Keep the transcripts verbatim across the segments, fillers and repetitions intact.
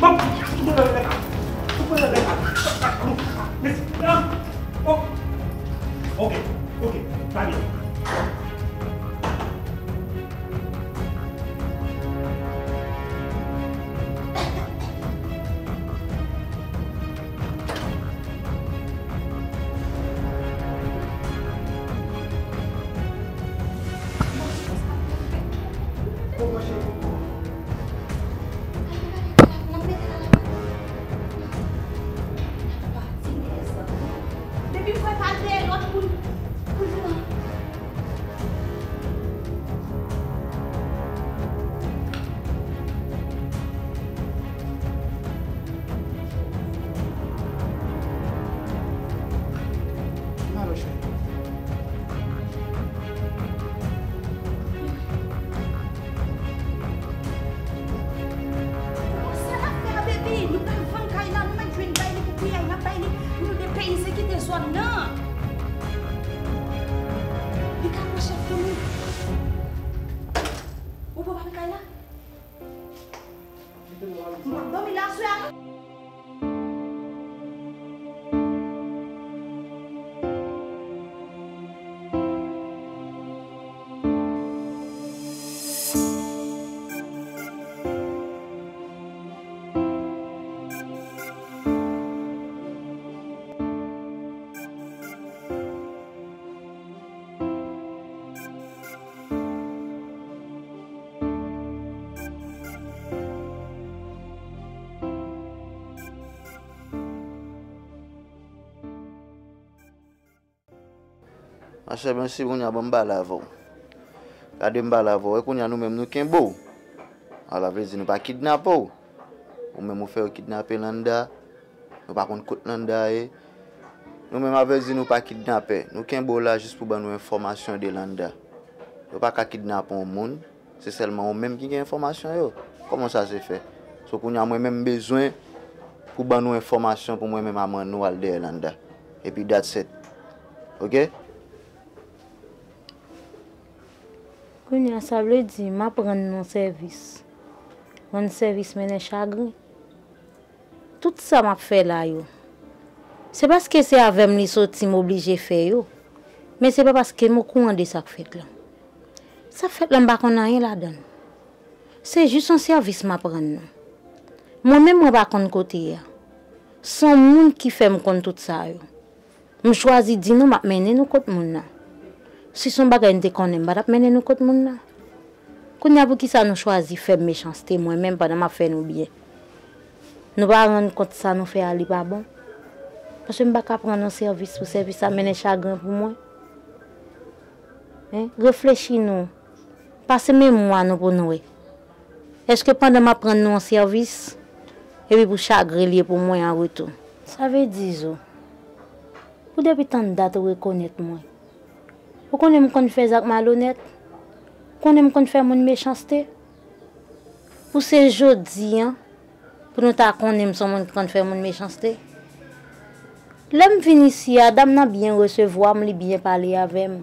Bon, ou pran lè la. Ou pran lè la. Mèsi. Oh. Ok, ok, pa byen. Depi m wè pa dèyè lòt moun, pou l vin nan. Malo chè. Bon, sèl afè a, baby, nou pral vann kay la, nou mèt jwenn bay li pou piyay, n ap bay li pou nou depeyize kite zòn nan. Li ka pran chèf pou nou. Ou pran papi kay la? M ap dòmi la aswè a. Machè, mèsi, kounye a ban m pale avè w. Gade m pale avè w, e kounye a nou menm nou kenbe w. Ala vle di nou pa kidnape w. Ou menm ou fè yo kidnape Landa. Nou pa konn kot Landa ye. Nou menm a vle di nou pa kidnapè. Nou kenbe w la jis pou ban nou enfòmasyon de Landa. Yo pa ka kidnape yon moun. Se sèlman ou menm ki gen enfòmasyon yo. Kòman sa se fè? So kounye a mwen menm m bezwen pou ban nou enfòmasyon pou mwen menm a mennen w al dèyè Landa. Epi that's it. Ok? Kounye a sa vle di m ap rann nou sèvis. Rann sèvis mennen chagren. Tout sa m ap fè la yo, se paske se avè m li soti m oblije fè yo. Men se pa paske m okouran de sa k fèt la. Sa k fèt la m pa konn anyen ladan l. Se jis yon sèvis m ap rann nou. Mwen menm mwen pa konn kote a. Se yon moun ki fè m konn tout sa yo. M chwazi di nou m ap mennen nou kot moun nan. Si se yon bagay m te konnen m pa t ap mennen nou kot moun nan. Kounye a poukisa nou chwazi fè m mechanste mwen menm pandan m ap fè nou byen? Nou pa rann kont sa nou fè a li pa bon? Paske m pa ka pran nou sèvis pou sèvis sa mennen chagren pou mwen. Hein? Reflechi nou. Pase memwa nou pou nou wè. Èske pandan m ap rann nou yon sèvis, epi pou chagren l ye pou mwen an retou? Sa vle di, Zo, pou depi tann dat ou rekonèt mwen. Ou konnen m konn fè zak malonèt? Ou konnen m konn fè moun mechanste? Pou se jodi a, pou nou ta konnen m se yon moun ki konn fè moun mechanste? Lè m vin isi a, dam nan byen resevwa m, li byen pale avè m.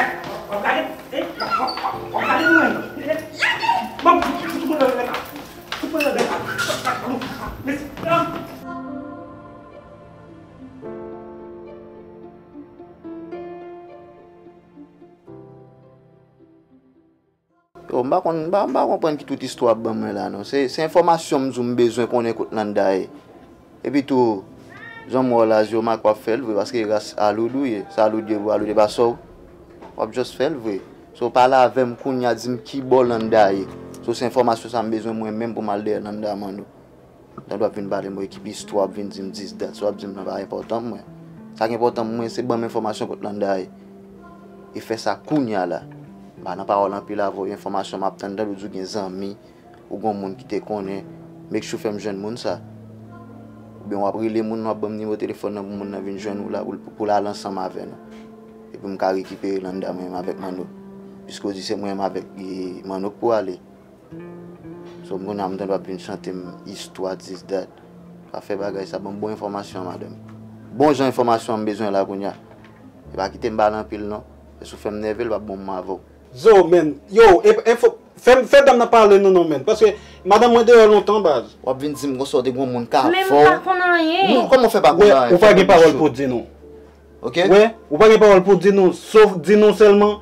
gade, w ap gade, w ap gade mwen. Bon, tout moun nan gade. Tout moun nan gade. Yo, m pa konn, m pa, m pa konprann ki tout istwa ap ban mwen la non. Se, se enfòmasyon m di w m bezwen konnen kot Landa ye. Epi tou, jan m wè w la, Zyomak w ap fè l vre, paske ras Aloud ou ye. Se Aloud ye vre, Aloud e pa sè w. W ap just fè l vre. So, pale avè m kounye a, di m ki bò Landa ye. So, se enfòmasyon sa m bezwen mwen menm pou m al dèyè Landa Mano. Lè w ap vin pale m ekip istwa, w ap vin di m dis dat, sa w ap di m nan pa enpòtan pou mwen. Sa k enpòtan pou mwen, se ban m enfòmasyon kot Landa ye. E fè sa kounye a la. M pa nan pawòl anpil avè w, enfòmasyon m ap tann, tande w di w gen zanmi, ou gen yon moun ki te konnen, make sure fè m jwenn moun sa. Oubyen w ap rele moun nan, w ap ban m nimewo telefòn nan pou moun nan vin jwenn ou la, pou, pou l al ansanm avè nou. Epi m ka rekipere Landa mwen menm avèk Mano. Piske w di se mwen menm avèk, e, Mano k pou ale. So, m konnen an m tande w ap vin chante m istwa dis dat. Pa fè bagay sa, ban m bon enfòmasyon an, madanm. Bon jan enfòmasyon an m bezwen la kounye a. E pa kite m pale anpil non. Paske si w fè m nève, l p ap bon pou mwen avè w. Zo, men, yo, e, enfo, fè, fè dam nan pale nou non, men. Paske madanm mwen deyò lontan, baz. W ap vin di m konsa w te gen yon moun k ap fè w. Men m pa konn anyen. Kòman w fè pa konn anyen? Ou pa gen pawòl pou w di nou. Ok? Wè, ou pa gen pawòl pou w di nou, sof di nou sèlman,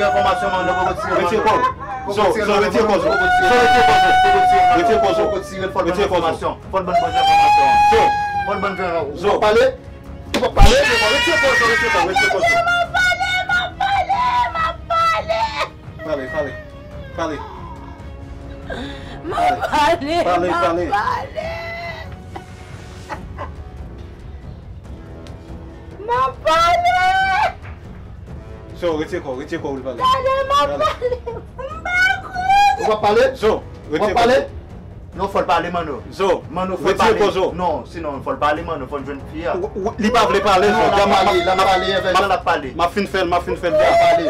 gen enfòmasyon, Manno, poko tire Manno. Retire kò w. Zo, Zo, retire kò w, Zo. Zo, retire kò w, Zo. Poko tire Manno. Retire kò w, Zo. Poko tire l, fò l ban enfòmasyon. Fò l ban enfòmasyon. Zo. Poko tire l. Zo. Ou pale? Ou pa pale? Retire kò w, Zo, retire kò w, retire kò w, Zo. M ap pale, m ap pale, m ap pale. Pale, pale, pale. M ap pale, pale, m ap pale. M ap pale. Zo, retire kò w, retire kò w, pale. Tande, m ap pale. M pa konnen. Ou p ap pale? Zo, retire kò w. Ou p ap pale? Non, fò l pale, Manno. Zo, Manno, fò l pale. Retire kò w, Zo. Non, sinon, fò l pale, Manno, fò n jwenn fi a. Ou, ou, li pa vle pale, Zo. Non, l ap pale, l ap pale, avè jan l ap pale. M ap fin fè l, m ap fin fè l. L ap pale.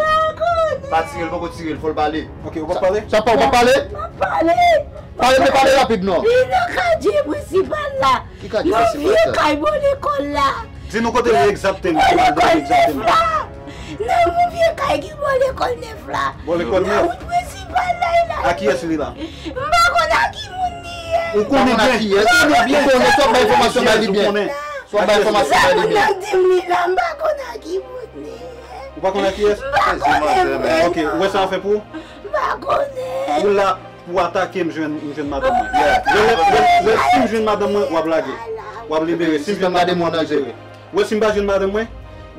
Pa tire l, poko tire l, fò l pale. Ok, ou p ap pale? Sa pa, ou p ap pale? M ap pale. Pale, men pale rapid, non. Li nan katye prensipal la. Ki katye prensipal sa? Nan vye kay bò lekòl la. Di nou kote l ye egzakteman, ki mal de egzakteman. Nan yon vye kay ki bò lekòl nèf la. Bò lekòl nèf? Nan wout prensipal la, e la. A kiyès li la? M pa konn a ki moun li ye. Ou konnen byen, ou konnen byen. Ou konnen, swa bay enfòmasyon, bay li byen. Swa bay enfòmasyon, bay li byen. Moun nan di m li la, m pa konn a ki moun li ye. Ou pa konn a kiyès? M pa konnen vre. Ok, ou wè sa w ap fè pou ou? M pa konnen. Ou la pou atake m jwenn, m jwenn madanm mwen. Wè, wè, wè, si m jwenn madanm mwen, w ap lage. W ap libere. Si m jwenn madanm mwen, w ap libere. Wè, si m pa jwenn madanm mwen,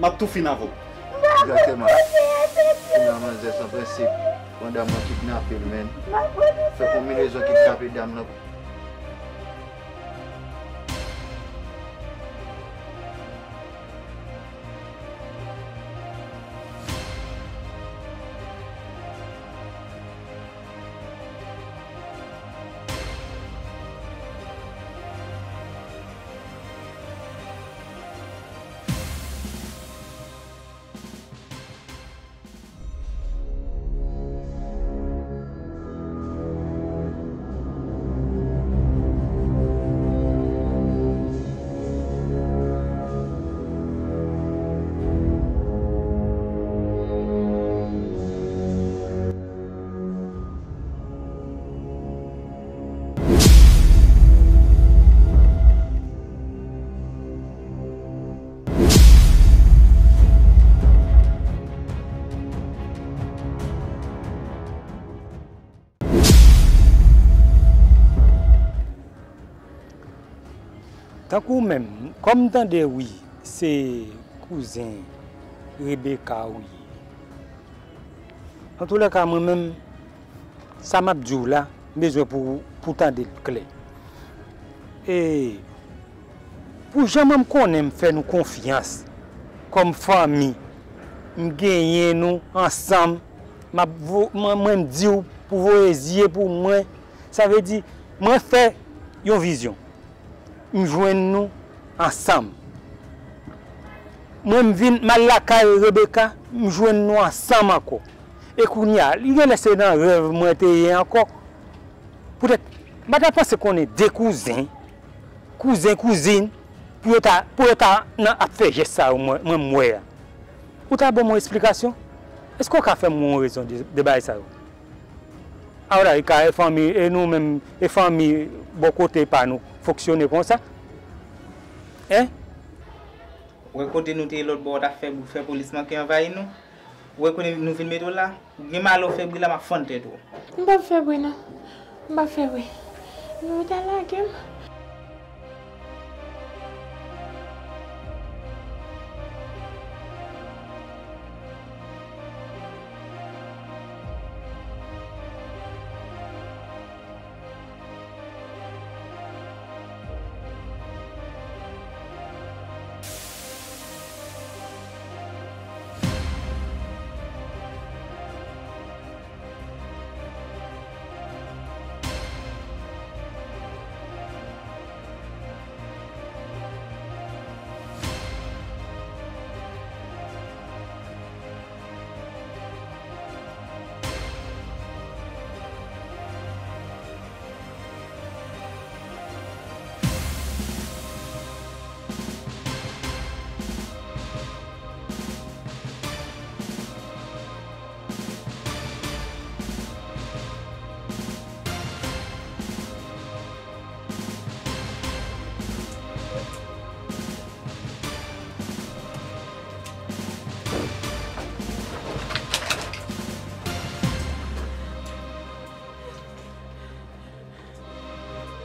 m ap tou fin avè w. M pa Egzakteman. Kounye a manzè san prensip, pran dam nan kidnape l, menn. Fè konbinezon kidnape dam nan. Tankou w menm, kòm m tande wi, se kouzen Rebecca ou ye. Antoulèka, mwen menm, sa m ap di w la, m bezwen pou, pou w tande l klè. E pou jan mwen m konnen m fè nou konfyans kòm fanmi, m genyen nou ansanm, m ap vo-, mwen, mwen m di w pou voye zye pou mwen, sa vle di, mwen fè yon vizyon. M jwenn nou ansanm. Mwen m vin, m al lakay Rebecca, m jwenn nou ansanm ankò. E kounye a, li genlè se nan rèv mwen te ye ankò. Poutèt, m pa ta panse konnen de kouzen, kouzen, kouzin, pou yo ta, pou yo ta nan ap fè jès sa yo mwen, mwen m wè a. Ou ta ban m yon esplikasyon? Èske w ka fè m yon rezon de, de bagay sa yo? A w la, e ka e fanmi, e nou menm, e fanmi bò kote pa nou fonksyone konsa? Hein? Ou wè kote nou te ye lòt bò, w t ap fè bri, fè polis manke anvayi nou? Ou wè kote nou vin mete w la? Ou gen malè w fè bri la, m ap fann tèt ou. M p ap fè bri non. M p ap fè bri. Yo ta lage m.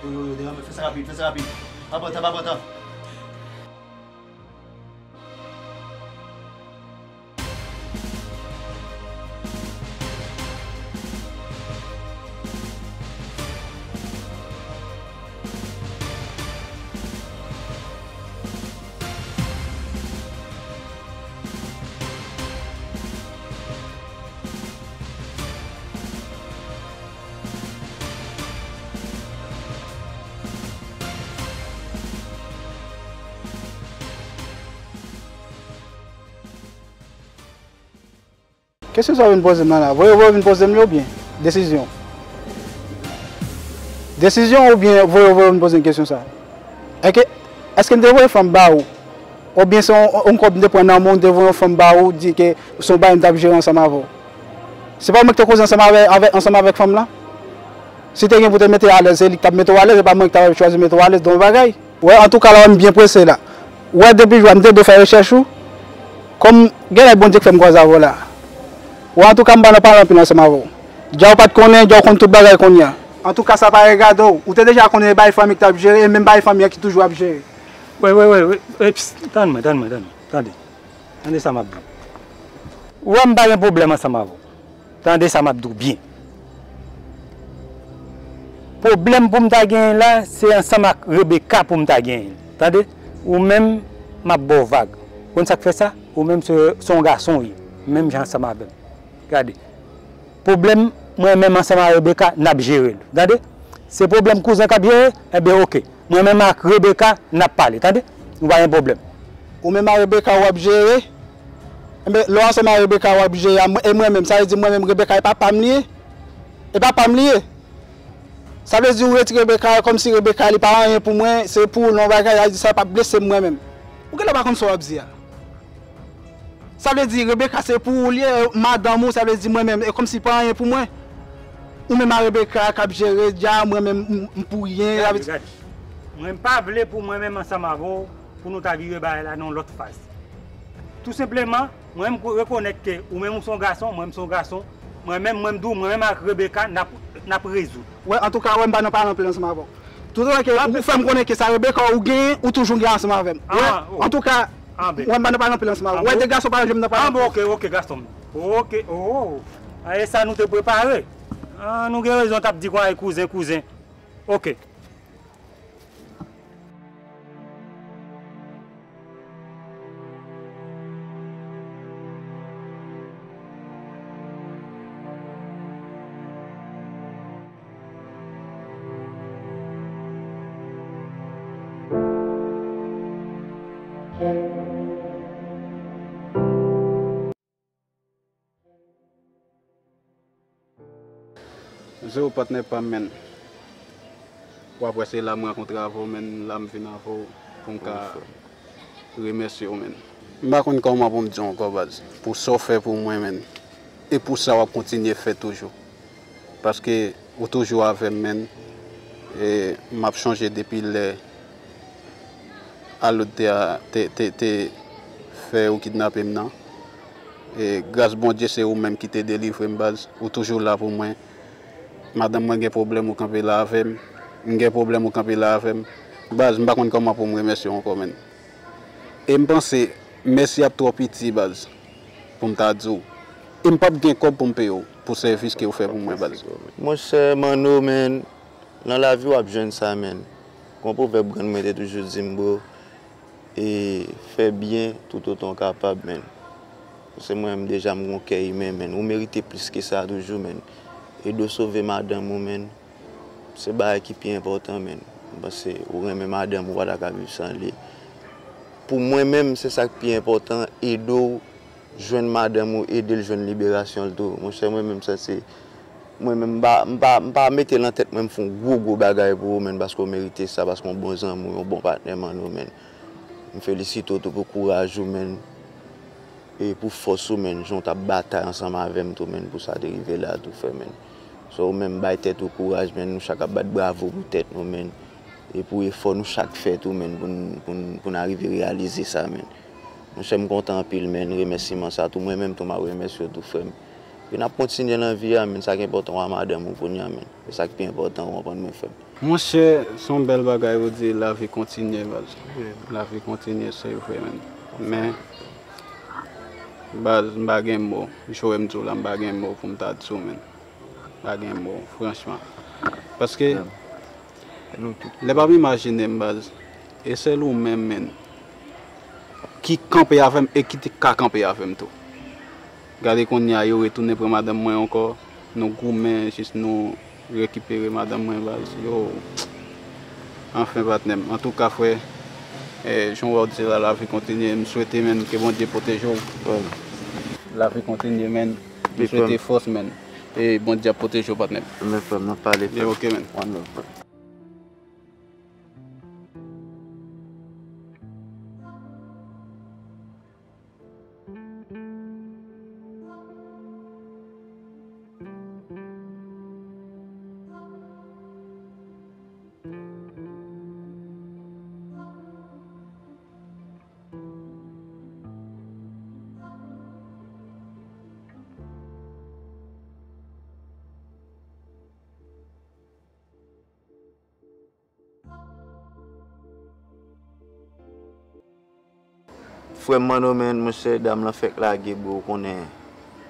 Yo, yo, yo, devan mwen, fè sa rapid, fè sa rapid. Pa pran tan, pa pran tan. Kesyon sa w vin poze m nan la, voye voye w vin poze m li oubyen? Desizyon. Desizyon oubyen voye voye w vin poze m kesyon sa? Èske, èske m te voye fanm ba ou? Oubyen se yon, yon kòb m te pran nan men w, m te voye yon fanm ba ou, di ke se yon bagay m t ap jere ansanm avè w? Se pa mwen ki te koze ansanm avè, avè, ansanm avèk fanm lan? Si te gen pou te mete alèz, se li ki t ap mete w alèz, e pa mwen ki t ap chwazi mete w alèz, donk yon bagay. Wè, antouka, la, m byen prese la. Wè, depi jwa m te do fè rechèch ou, kòm genlè Bondye k fè m kwaze avè w la. Wè, antouka, m pa nan pale anpil ansanm avè w. Dja w pa t konnen, dja w konn tout bagay kounye a. Antouka, sa pa regade w. Ou te deja konnen e bagay fanmi k t ap jere, e menm bagay fanmi an ki toujou ap jere. Wè, wè, wè, wè, wè, pst, tann mwen, tann mwen, tann mwen, tande. Tande sa m ap di w. Ou wè m pa gen pwoblèm ansanm avè w. Tande sa m ap di w byen. Pwoblèm pou m ta genyen la, se ansanm ak Rebecca pou m ta genyen l. Tande? Ou menm, m ap ba w vag. Ou konn sa k fè sa? Ou menm se, se yon gason w ye. Menm jan ansanm avè m. Gade. Pwoblèm, mwen menm ansanm ak Rebecca, n ap jere l. Tande? Se pwoblèm kouzen k ap jere? Enben, oke. Mwen menm ak Rebecca, n ap pale. Tande? Nou pa gen pwoblèm. Ou menm ak Rebecca, w ap jere? Enben, lè w ansanm ak Rebecca, w ap jere a mwen, e mwen menm, sa vle di mwen menm, Rebecca, e papa m li ye? E papa m li ye? Sa vle di ou retire Rebecca, kòmsi Rebecca, li pa anyen pou mwen, se pou ou, non, bagay, sa vle di sa p ap blese m mwen menm. Ou genlè pa konn sa w ap di a. Sa vle di Rebecca se pou ou li ye, madanm ou, sa vle di mwen menm, e kòmsi pa anyen pou mwen. Ou menm ak Rebecca k ap jere dja, mwen menm m, m pou ryen. Gade, gade. Mwen m pa vle pou mwen menm ansanm avè w, pou nou ta vire bagay la nan yon lòt faz. Tou senpleman, mwen m rekonèt ke ou menm ou se yon gason, mwen m se yon gason, mwen menm, mwen m di w, mwen menm ak Rebecca, n ap, n ap rezoud. Wè, antouka, wè, m pa nan pale anpil ansanm avè w. Toutotan ke ou fè m konnen ke sa Rebecca ou genyen, ou toujou gen ansanm avè m. Wè, ah, oh. Antouka, ah, ben. Wè, m pa nan pale anpil ansanm avè w. Ah, wè, bon. De gason pa jwenn nan pale. Ah, bon, oke, oke, gason. Oke, oh. Ah, e sa nou te prepare. Ah, nou gen rezon t ap di konsa, kouzen, kouzen. Oke. Zewo patnè pa m, menn. W ap wè se la m rankontre avè w, menn, la m vin avè w pou m ka remèsye w, menn. M pa konn kòman pou m di w ankò, baz, pou sa w fè pou mwen, menn. E pou sa w ap kontinye fè toujou. Paske ou toujou avè m, menn. E m ap chonje depi lè Alod te, te, te, te fè yo kidnape m nan. E gras Bondye, se ou menm ki te delivre m, baz. Ou toujou la pou mwen. Madanm mwen gen pwoblèm, ou kanpe la avè m. M gen pwoblèm, ou kanpe la avè m. Baz, m pa konn kòman pou m remèsye w ankò, menn. E m panse, mèsi ap twò piti, baz, pou m ta di w. E m p ap gen kòb pou m peye w pou sèvis ke w fè pou mwen, baz. Monchè Manno, menn, nan lavi w ap jwenn sa, menn. Gon pwovèb grann mwen te toujou di m, bro, e fè byen toutotan w kapab, menn. Se mwen menm deja m gon kè imen, menn. Ou merite plis ke sa toujou, menn. Ede w sove madanm ou, menn. Se bagay ki pi enpòtan, menn. M panse ou renmen madanm ou, ou pa ta ka viv san li. Pou mwen menm, se sa k pi enpòtan, ede w jwenn madanm ou, ede l jwenn liberasyon l tou. Monchè, mwen menm, sa se, mwen menm, m pa, m pa, m pa mete nan tèt mwen m fè yon gwo, gwo bagay pou ou, menn, paske w merite sa, paske w yon bon zanmi, w yon bon patnè, Manno, menn. M felisite w tou pou kouraj ou, menn. E pou fòs ou, menn, jan w t ap batay ansanm avè m tou, menn, pou sa te rive la tou, frè, menn. So, ou menm bay tèt ou kouraj, menn, nou chak ap bat bravo pou tèt nou, menn. E pou efò nou chak fè tou, menn, pou n, pou n, pou n arive reyalize sa, menn. Monchè, m kontan anpil, menn, remèsiman sa tou. Mwen menm tou, m ap remèsye w tou, frè m. E n ap kontinye nan vi a, menn. Sa k enpòtan, w a madanm ou kounye a, menn. E sa k pi enpòtan, ou konprann mwen, frè m. Monchè, se yon bèl bagay ou di, lavi kontinye, baz. Wi. Lavi kontinye, se vre, menn. Men, baz, m pa gen mo. Jan w wè m di w la, m pa gen mo pou m ta di w, menn. M pa gen mo, franchman. Paske, lè m ap imajine m, baz, e sèl ou menm, menn, ki kanpe avè m e ki te ka kanpe avè m tou. Gade kounye a, yo retounen pran madanm mwen ankò. Nou goumen jis nou rekipere madanm mwen, baz. Yo, anfen, patnè m. Antouka, frè, eh, jan w wè w di la, lavi kontinye. M swete, menn, ke Bondye pwoteje w. Wi. Lavi kontinye, menn. M swete fòs, menn. E Bondye ap pwoteje w, patnè m. Men, frè m, n ap pale, frè m. Ok, menn. One love, frè. Frè m Manno, menn, monchè, dam lan fèk lage, bro, ou konnen.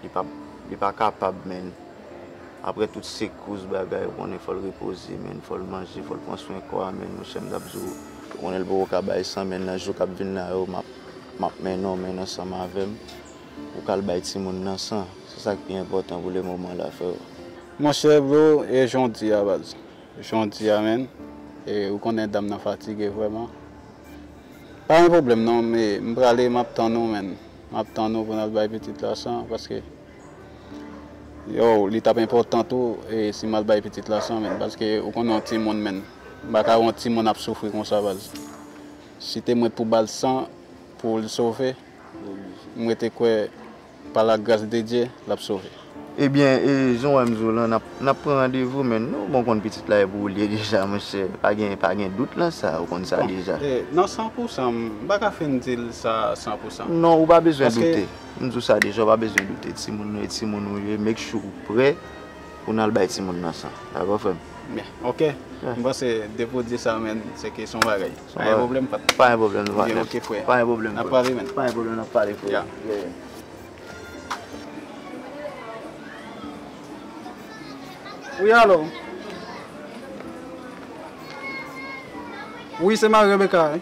Li pa, li pa kapab, menn. Apre tout sekous bagay, ou konnen fò l repoze, menn. Fò l manje, fò l pran swen kò a, menn. Monchè, m t ap di w, ou konnen l poko ka bay san, menn. Nan jou k ap vin la yo, m ap, m ap mennen w, menn, ansanm avè m. Ou ka al bay timoun nan san. Se sa k pi enpòtan pou le moman la, frè. Monchè, bro, e jan w di a, baz. Jan w di a, menn. E ou konnen dam nan fatige vrèman. Pa gen pwoblèm non, men m prale, m ap tann ou, menn. M ap tann ou pou n al bay pitit la san, paske, yo, li t ap enpòtan tou, e si m al bay pitit la san, menn, paske ou konnen yon timoun, menn. M pa ka wè yon timoun ap soufri konsa, baz. Si te mwen pou ba l san pou l sove, m rete kwè pa la gras de Dye, l ap sove. Ebyen, e, jan w wè m di w lan, n ap, n ap pran randevou, menn. Nou bon konn pitit la e pou ou l ye deja, monchè. Pa gen, pa gen dout lan sa, ou konn sa deja. E, nan san pou san, m pa ka fin di l sa san pou san. Non, ou pa bezwen doute. M di w sa deja, ou pa bezwen doute. Timoun nou e timoun ou ye, make sure ou prè pou n al bay timoun nan san. Dakò, frè m? Byen, ok. M panse depi w di sa, menn, se ke se yon bagay. Pa gen pwoblèm, patnè. Pa gen pwoblèm, patnè. Byen, ok, frè. Pa gen pwoblèm, frè. N ap pale, menn. Pa gen pwoblèm, n ap pale, frè. Yeah. Wi, alo? Wi, se mari Rebecca, wi.